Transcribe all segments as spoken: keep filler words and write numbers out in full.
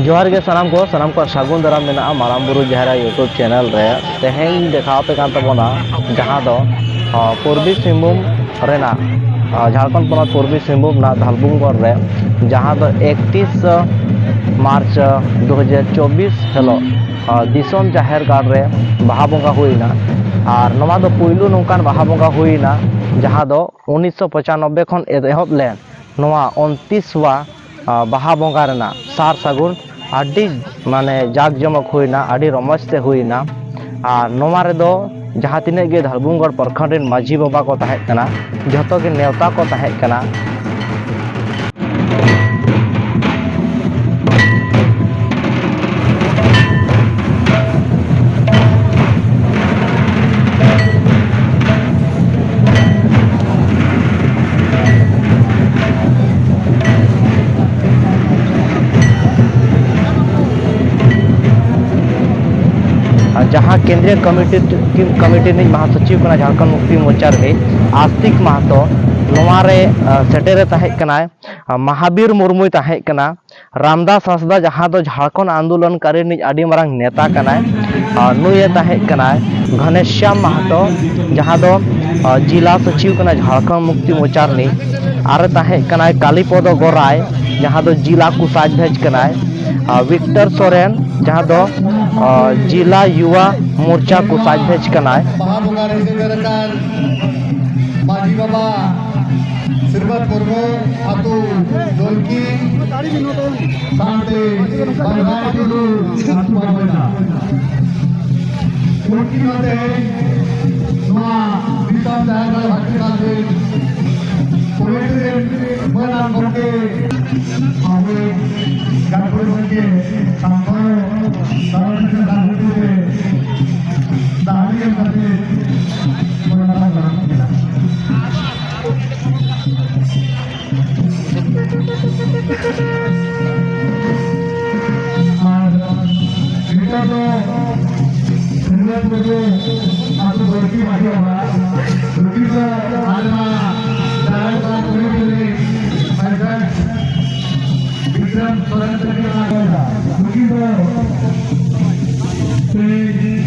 ᱡᱚᱦᱟᱨ ᱜᱮ ᱥᱟᱱᱟᱢ ᱠᱚ, ᱥᱟᱱᱟᱢ ᱠᱚᱣᱟᱜ ᱥᱟᱹᱜᱩᱱ ᱫᱟᱨᱟᱢ ᱢᱮᱱᱟᱜᱼᱟ ᱢᱟᱨᱟᱝ ᱵᱩᱨᱩ ᱡᱟᱦᱮᱨ ᱟᱭᱳ YouTube ᱪᱮᱱᱮᱞ ᱨᱮ᱾ ᱛᱮᱦᱮᱧ ᱫᱮᱠᱷᱟᱣ ᱟᱯᱮ ᱠᱟᱱ ᱛᱟᱵᱚᱱᱟ ᱡᱟᱦᱟᱸ ᱫᱚ, ᱟ, ᱯᱩᱨᱵᱤ ᱥᱤᱝᱵᱷᱩᱢ ᱨᱮᱱᱟᱜ, ᱟ, ᱡᱷᱟᱲᱠᱷᱚᱸᱰ ᱯᱚᱱᱚᱛ ᱯᱩᱨᱵᱤ ᱥᱤᱝᱵᱷᱩᱢ ᱨᱮᱱᱟᱜ ᱫᱷᱟᱞᱵᱷᱩᱢᱜᱚᱲ ᱨᱮ, ᱡᱟᱦᱟᱸ ᱫᱚ ᱮᱠᱛᱤᱥ ᱢᱟᱨᱪ ᱫᱩ ᱦᱟᱡᱟᱨ ᱪᱚᱵᱵᱤᱥ ᱦᱤᱞᱳᱜ, ᱟ, ᱫᱤᱥᱚᱢ ᱡᱟᱦᱮᱨ ᱜᱟᱲ ᱨᱮ ᱵᱟᱦᱟ ᱵᱚᱸᱜᱟ ᱦᱩᱭᱱᱟ᱾ ᱟᱨ ᱱᱚᱣᱟ ᱫᱚ ᱯᱩᱭᱞᱩ ᱱᱚᱝᱠᱟᱱ ᱵᱟᱦᱟ ᱵᱚᱸᱜᱟ ᱦᱩᱭᱱᱟ, ᱡᱟᱦᱟᱸ ᱫᱚ ᱩᱱᱤᱥᱥᱚ ᱯᱚᱸᱪᱟᱱᱚᱵᱵᱳᱭ ᱠᱷᱚᱱ ᱮᱛᱚᱦᱚᱵ ᱞᱮᱱ ᱱᱚᱣᱟ ᱩᱱᱛᱤᱥᱣᱟ, ᱟ, ᱵᱟᱦᱟ ᱵᱚᱸᱜᱟ ᱨᱮᱱᱟᱜ ᱥᱟᱨ ᱥᱟᱹᱜᱩᱱ ᱟᱹᱰᱤ, ᱢᱟᱱᱮ, ᱡᱟᱠ ᱡᱚᱢᱚᱠ ᱦᱩᱭᱱᱟ, ᱟᱹᱰᱤ ᱨᱚᱢᱚᱡᱽ ᱛᱮ ᱦᱩᱭᱱᱟ᱾ ᱟᱨ ᱱᱚᱣᱟ ᱨᱮᱫᱚ ᱡᱟᱦᱟᱸ ᱛᱤᱱᱟᱹᱜ ᱜᱮ ᱫᱷᱟᱞᱵᱷᱩᱢᱜᱚᱲ ᱯᱨᱚᱠᱷᱚᱸᱰ ᱨᱮᱱ ᱢᱟᱹᱡᱷᱤ ᱵᱟᱵᱟ ᱠᱚ ᱛᱟᱦᱮᱸ ᱠᱟᱱᱟ, ᱡᱷᱚᱛᱚ ᱜᱮ ᱱᱮᱣᱛᱟ ᱠᱚ ᱛᱟᱦᱮᱸ ᱠᱟᱱᱟ᱾ ᱟᱨ ᱡᱟᱦᱟᱸ ᱠᱮᱱᱫᱨᱤᱭᱚ ᱠᱚᱢᱤᱴᱤ, ᱠᱚᱢᱤᱴᱤ ᱨᱤᱱᱤᱡ ᱢᱟᱦᱟᱥᱚᱪᱤᱵᱽ ᱠᱟᱱᱟ ᱡᱷᱟᱲᱠᱷᱚᱸᱰ ᱢᱩᱠᱛᱤ ᱢᱳᱨᱪᱟ ᱨᱤᱱᱤᱡ ᱟᱥᱛᱤᱠ ᱢᱟᱦᱟᱛᱚ, ᱱᱚᱣᱟ ᱨᱮ, ᱟ, ᱥᱮᱴᱮᱨᱮ ᱛᱟᱦᱮᱸ ᱠᱟᱱᱟᱭ᱾ ᱟ, ᱢᱟᱦᱟᱵᱤᱨ ᱢᱩᱨᱢᱩᱭ ᱛᱟᱦᱮᱸ ᱠᱟᱱᱟ᱾ ᱨᱟᱢᱫᱟᱥ ᱦᱟᱸᱥᱫᱟ, ᱡᱟᱦᱟᱸ ᱫᱚ ᱡᱷᱟᱲᱠᱷᱚᱸᱰ ᱟᱱᱫᱳᱞᱚᱱᱠᱟᱨᱤ ᱨᱤᱱᱤᱡ ᱟᱹᱰᱤ ᱢᱟᱨᱟᱝ ᱱᱮᱛᱟ ᱠᱟᱱᱟᱭ, ᱟᱨ ᱱᱩᱭᱮ ᱛᱟᱦᱮᱸ ᱠᱟᱱᱟᱭ᱾ ᱜᱷᱟᱱᱮᱥᱭᱟᱢ ᱢᱟᱦᱟᱛᱚ, ᱡᱟᱦᱟᱸ ᱫᱚ, ᱟ, ᱡᱤᱞᱟ ᱥᱚᱪᱤᱵᱽ ᱠᱟᱱᱟᱭ ᱡᱷᱟᱲᱠᱷᱚᱸᱰ ᱢᱩᱠᱛᱤ ᱢᱳᱨᱪᱟ ᱨᱤᱱᱤᱡ, ᱟᱨᱮ ᱛᱟᱦᱮᱸ ᱠᱟᱱᱟᱭ᱾ ᱠᱟᱞᱤᱯᱚᱫᱚ ᱜᱚᱨᱟᱭ, ᱡᱟᱦᱟᱸ ᱫᱚ ᱡᱤᱞᱟ ᱠᱳᱥᱟᱫᱷᱭᱚᱠᱷ ᱠᱟᱱᱟᱭ᱾ ᱟ, ᱵᱤᱠᱴᱚᱨ ᱥᱚᱨᱮᱱ, ᱡᱟᱦᱟᱸ ᱫᱚ, ᱟ, ᱡᱤᱞᱟ ᱭᱩᱣᱟ ᱢᱳᱨᱪᱟ ᱠᱳᱥᱟᱫᱷᱭᱚᱠᱷ ᱠᱟᱱᱟᱭ᱾ ᱵᱟᱦᱟ ᱵᱚᱸᱜᱟ ᱨᱮ ᱥᱮᱴᱮᱨ ᱟᱠᱟᱱ ᱢᱟᱹᱡᱷᱤ ᱵᱟᱵᱟ ᱥᱤᱨᱵᱟᱫ ᱢᱩᱨᱢᱩ, ᱟᱹᱛᱩ ᱫᱚᱞᱠᱤ, ᱥᱟᱶᱛᱮ ᱵᱟᱝᱜᱟᱞ ᱴᱩᱰᱩ, ᱟᱹᱛᱩ ᱵᱟᱵᱚᱭᱫᱟ᱾ ᱩᱱᱠᱤᱱ ᱦᱚᱸ ᱛᱮᱦᱮᱧ ᱱᱚᱣᱟ ᱫᱤᱥᱚᱢ ᱡᱟᱦᱮᱨ ᱜᱟᱲ ᱵᱷᱟᱴᱤ ᱠᱚᱢᱤᱴᱤ ᱨᱮᱱ ᱢᱟᱹᱱᱟᱱ ᱜᱚᱢᱠᱮ, ᱟᱵᱚ ᱜᱟᱱᱯᱩᱨ ᱜᱚᱢᱠᱮ ᱥᱟᱱᱛᱟᱲ ᱥᱟᱶᱛᱟ ᱨᱟᱡᱽᱱᱤᱛᱤ ᱨᱮ ᱫᱟᱲᱮ ᱮᱢ ᱠᱟᱛᱮ ᱵᱚᱱ ᱞᱟᱦᱟ ᱫᱟᱲᱮᱭᱟᱜ ᱠᱟᱱᱟ᱾ ᱟᱨ ᱱᱤᱛᱚᱜ ᱫᱚ ᱥᱤᱨᱤᱭᱟᱥ ᱨᱮᱜᱮ ᱟᱹᱛᱩ ᱵᱟᱹᱲᱛᱤ ᱢᱟᱹᱡᱷᱤ ᱵᱟᱵᱟ, ᱱᱩᱠᱤᱱ ᱫᱚ ᱟᱞᱮ ᱢᱟ ᱡᱟᱦᱟᱸ ᱞᱮᱠᱟ ᱠᱩᱲᱤ ᱜᱤᱫᱽᱨᱟᱹ ᱯᱨᱮᱡᱮᱱᱴ ᱱᱩᱠᱤᱱ ᱫᱚ ᱛᱮᱦᱮᱧ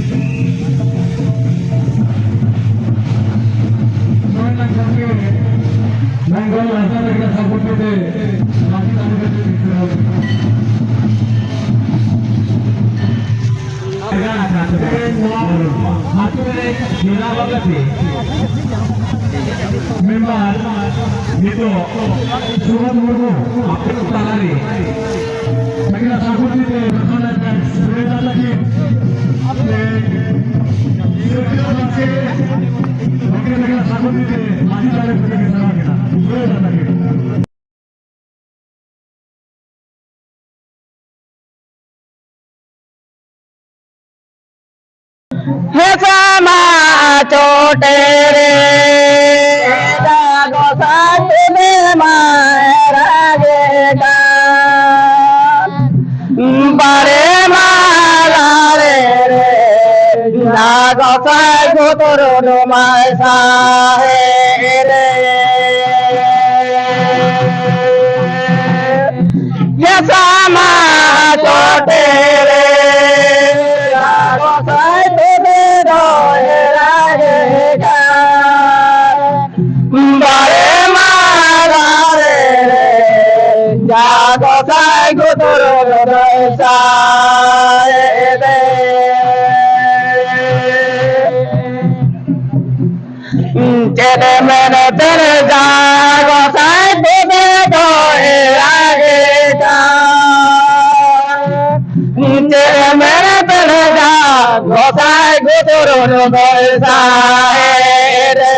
ᱱᱚᱭ ᱞᱟᱠᱷ ᱜᱚᱢᱠᱮ ᱢᱚᱝᱜᱚᱞ ᱦᱟᱸᱥᱫᱟ ᱛᱟᱹᱠᱤᱱᱟᱜ ᱥᱟᱹᱜᱩᱱ ᱛᱮ ᱢᱟᱹᱡᱷᱤ ᱛᱷᱟᱱ ᱨᱮ ᱥᱮᱴᱮᱨ ᱟᱠᱟᱱᱟ᱾ ᱟᱹᱛᱩ ᱨᱮ ᱡᱮᱞᱟ ᱵᱟᱵᱟᱛᱮ ᱢᱮᱢᱵᱟᱨ ᱱᱤᱛᱚᱜ ᱥᱩᱵᱳᱫᱷ ᱢᱩᱨᱢᱩ ᱟᱯᱮ ᱛᱟᱞᱟᱨᱮ ᱛᱟᱹᱠᱤᱱᱟᱜ ᱥᱟᱹᱜᱩᱱ ᱛᱮ ᱵᱟᱠᱷᱟᱱ ᱥᱩᱨᱮᱱ ᱞᱟᱹᱜᱤᱫ ᱥᱮ ᱥᱤᱨᱯᱟᱹ ᱵᱟᱠᱷᱟᱱ ᱥᱟᱹᱜᱩᱱ ᱛᱮ ᱢᱟᱹᱡᱷᱤ ᱛᱟᱞᱟᱨᱮ ᱛᱟᱹᱠᱤᱱ ᱥᱟᱹᱜᱩᱱ ᱠᱮᱫᱟ᱾ ᱥᱩᱨᱮᱱ ᱞᱟᱹᱜᱤᱫ᱾ ᱦᱮᱸ ᱥᱟᱢᱟ ᱪᱚᱴᱮ ᱨᱮ ᱮᱴᱟᱜ ᱜᱚᱸᱥᱟᱭ ᱛᱮᱱᱮ ᱢᱟᱭ ᱨᱟᱜᱮ ᱠᱟᱱ᱾ ᱵᱟᱲᱮ ᱢᱟ ᱞᱟᱲᱮ ᱨᱮ ᱡᱟ ᱜᱚᱸᱥᱟᱭ ᱜᱚᱛᱚᱨ ᱰᱚᱢᱟᱭ ᱥᱟᱦᱮ ᱨᱮ᱾ ᱜᱮᱥᱟᱢᱟ ᱪᱚᱴᱮ ᱨᱮ, ᱜᱚᱸᱥᱟᱭ ᱛᱚᱵᱮ ᱫᱚ ᱮᱨᱟ ᱜᱮ ᱜᱟᱱ᱾ ᱵᱟᱲᱮ ᱢᱟ ᱫᱟᱨᱮ ᱨᱮ, ᱡᱟ ᱜᱚᱸᱥᱟᱭ ᱜᱚᱛᱚᱨ ᱫᱚᱭ ᱥᱟᱭ ᱨᱮ᱾ ᱪᱮᱫ ᱢᱮᱱ ᱯᱮᱨᱮᱡᱟ ᱜᱚᱸᱥᱟᱭ ᱛᱚᱵᱮ ᱫᱚ ᱮᱨᱟ ᱜᱮ ᱠᱟᱱ᱾ ᱪᱮᱫ ᱢᱮᱱ ᱯᱮᱨᱮᱡᱟ ᱜᱚᱸᱥᱟᱭ ᱜᱚᱛᱚᱨ ᱫᱚᱭ ᱥᱟᱭ ᱨᱮ᱾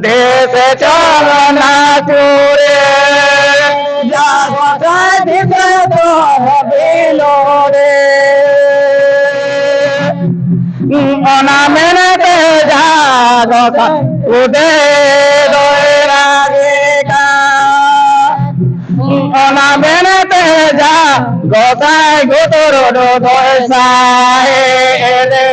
ᱫᱮᱥ ᱪᱚᱞᱚᱱᱟ ᱪᱩᱨᱮ, ᱡᱟ ᱜᱚᱸᱥᱟᱭ ᱫᱤᱥᱟᱹ ᱫᱚ ᱵᱤᱞᱚᱨᱮ᱾ ᱚᱱᱟ ᱢᱮᱱᱛᱮ ᱡᱟ ᱜᱚᱸᱥᱟᱭ ᱩᱫᱮ ᱫᱚᱭ ᱨᱟᱜᱮ ᱠᱟᱱ᱾ ᱚᱱᱟ ᱢᱮᱱᱛᱮ ᱡᱟ ᱜᱚᱸᱥᱟᱭ ᱜᱚᱛᱚᱨ ᱫᱚᱭ ᱥᱟᱭ ᱨᱮ᱾